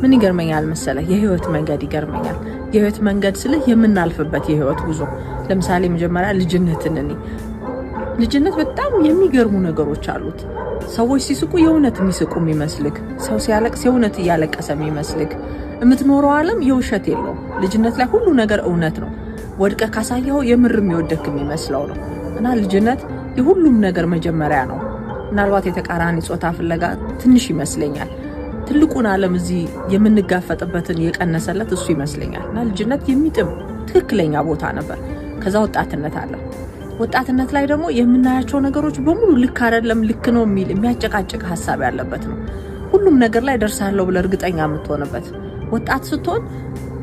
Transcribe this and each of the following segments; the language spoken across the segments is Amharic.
ምን ይገርመኛል መሰለህ? የህይወት መንገድ ይገርመኛል። የህይወት መንገድ ስልህ የምናልፍበት የህይወት ጉዞ። ለምሳሌ መጀመሪያ ልጅነትን፣ እኔ ልጅነት በጣም የሚገርሙ ነገሮች አሉት። ሰዎች ሲስቁ የእውነት የሚስቁ የሚመስልክ፣ ሰው ሲያለቅስ የእውነት እያለቀሰ የሚመስልክ፣ የምትኖረው ዓለም የውሸት የለውም። ልጅነት ላይ ሁሉ ነገር እውነት ነው። ወድቀህ ካሳየኸው የምር የሚወደክ የሚመስለው ነው። እና ልጅነት የሁሉም ነገር መጀመሪያ ነው። ምናልባት የተቃራኒ ጾታ ፍለጋ ትንሽ ይመስለኛል። ትልቁን ዓለም እዚህ የምንጋፈጥበትን የቀነሰለት እሱ ይመስለኛል። እና ልጅነት የሚጥም ትክክለኛ ቦታ ነበር። ከዛ ወጣትነት አለ። ወጣትነት ላይ ደግሞ የምናያቸው ነገሮች በሙሉ ልክ አይደለም፣ ልክ ነው የሚል የሚያጨቃጭቅ ሀሳብ ያለበት ነው። ሁሉም ነገር ላይ ደርሳለሁ ብለህ እርግጠኛ የምትሆንበት። ወጣት ስትሆን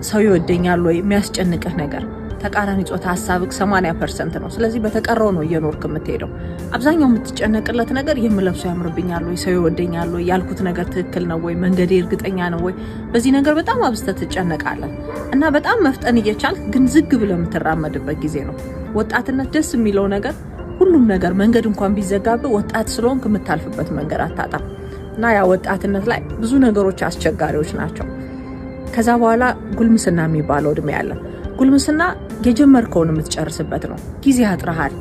ሰው ይወደኛል ወይ የሚያስጨንቅህ ነገር፣ ተቃራኒ ጾታ ሀሳብህ 80% ነው። ስለዚህ በተቀረው ነው እየኖርክ የምትሄደው። አብዛኛው የምትጨነቅለት ነገር የምለብሰው ያምርብኛል ወይ፣ ሰው ይወደኛል ወይ፣ ያልኩት ነገር ትክክል ነው ወይ፣ መንገዴ እርግጠኛ ነው ወይ፣ በዚህ ነገር በጣም አብዝተህ ትጨነቃለህ። እና በጣም መፍጠን እየቻልክ ግን ዝግ ብለህ የምትራመድበት ጊዜ ነው። ወጣትነት ደስ የሚለው ነገር ሁሉም ነገር መንገድ እንኳን ቢዘጋብህ ወጣት ስለሆንክ የምታልፍበት መንገድ አታጣም። እና ያ ወጣትነት ላይ ብዙ ነገሮች አስቸጋሪዎች ናቸው። ከዛ በኋላ ጉልምስና የሚባለው እድሜ አለ። ጉልምስና የጀመርከውን የምትጨርስበት ነው። ጊዜ ያጥርሃል።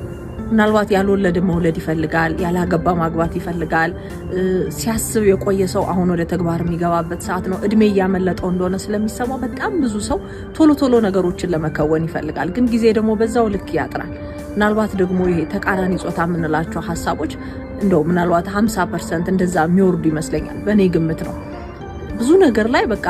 ምናልባት ያልወለደ መውለድ ይፈልጋል፣ ያላገባ ማግባት ይፈልጋል። ሲያስብ የቆየ ሰው አሁን ወደ ተግባር የሚገባበት ሰዓት ነው። እድሜ እያመለጠው እንደሆነ ስለሚሰማው በጣም ብዙ ሰው ቶሎ ቶሎ ነገሮችን ለመከወን ይፈልጋል። ግን ጊዜ ደግሞ በዛው ልክ ያጥራል። ምናልባት ደግሞ ይሄ ተቃራኒ ጾታ የምንላቸው ሀሳቦች እንደው ምናልባት 50% እንደዛ የሚወርዱ ይመስለኛል። በእኔ ግምት ነው። ብዙ ነገር ላይ በቃ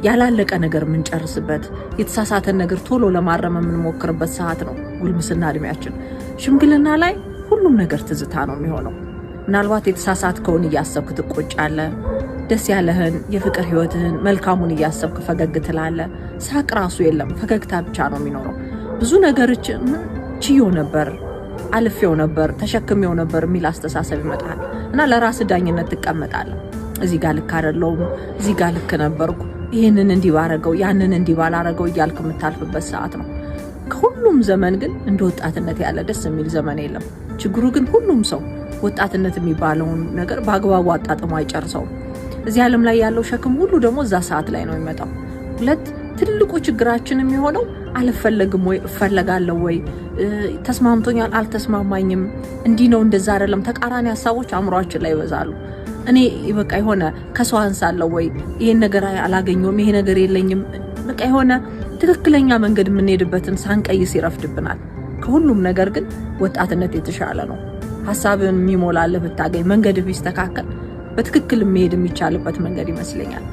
ያላለቀ ነገር የምንጨርስበት፣ የተሳሳተን ነገር ቶሎ ለማረም የምንሞክርበት ሰዓት ነው ጉልምስና እድሜያችን። ሽምግልና ላይ ሁሉም ነገር ትዝታ ነው የሚሆነው። ምናልባት የተሳሳትከውን እያሰብክ ትቆጫለህ። ደስ ያለህን የፍቅር ህይወትህን መልካሙን እያሰብክ ፈገግ ትላለህ። ሳቅ ራሱ የለም፣ ፈገግታ ብቻ ነው የሚኖረው። ብዙ ነገሮች ችዮ ነበር፣ አልፌው ነበር፣ ተሸክሜው ነበር የሚል አስተሳሰብ ይመጣል እና ለራስ ዳኝነት ትቀመጣለህ። እዚህ ጋር ልክ አይደለሁም፣ እዚህ ጋር ልክ ነበርኩ፣ ይህንን እንዲህ ባረገው፣ ያንን እንዲህ ባላረገው እያልክ የምታልፍበት ሰዓት ነው። ከሁሉም ዘመን ግን እንደ ወጣትነት ያለ ደስ የሚል ዘመን የለም። ችግሩ ግን ሁሉም ሰው ወጣትነት የሚባለውን ነገር በአግባቡ አጣጥሞ አይጨርሰውም። እዚህ ዓለም ላይ ያለው ሸክም ሁሉ ደግሞ እዛ ሰዓት ላይ ነው የሚመጣው። ሁለት ትልቁ ችግራችን የሚሆነው አልፈለግም ወይ እፈለጋለሁ ወይ፣ ተስማምቶኛል አልተስማማኝም፣ እንዲህ ነው እንደዛ አይደለም፣ ተቃራኒ ሀሳቦች አእምሯችን ላይ ይበዛሉ። እኔ በቃ የሆነ ከሰው አንሳለሁ ወይ፣ ይሄን ነገር አላገኘውም፣ ይሄ ነገር የለኝም፣ በቃ የሆነ ትክክለኛ መንገድ የምንሄድበትን ሳንቀይስ ይረፍድብናል። ከሁሉም ነገር ግን ወጣትነት የተሻለ ነው። ሀሳብን የሚሞላልህ ብታገኝ፣ መንገድ ቢስተካከል በትክክል መሄድ የሚቻልበት መንገድ ይመስለኛል።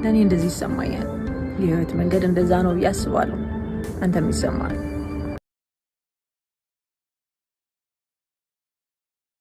ለእኔ እንደዚህ ይሰማኛል። የህይወት መንገድ እንደዛ ነው ብዬ አስባለሁ። አንተም ይሰማል።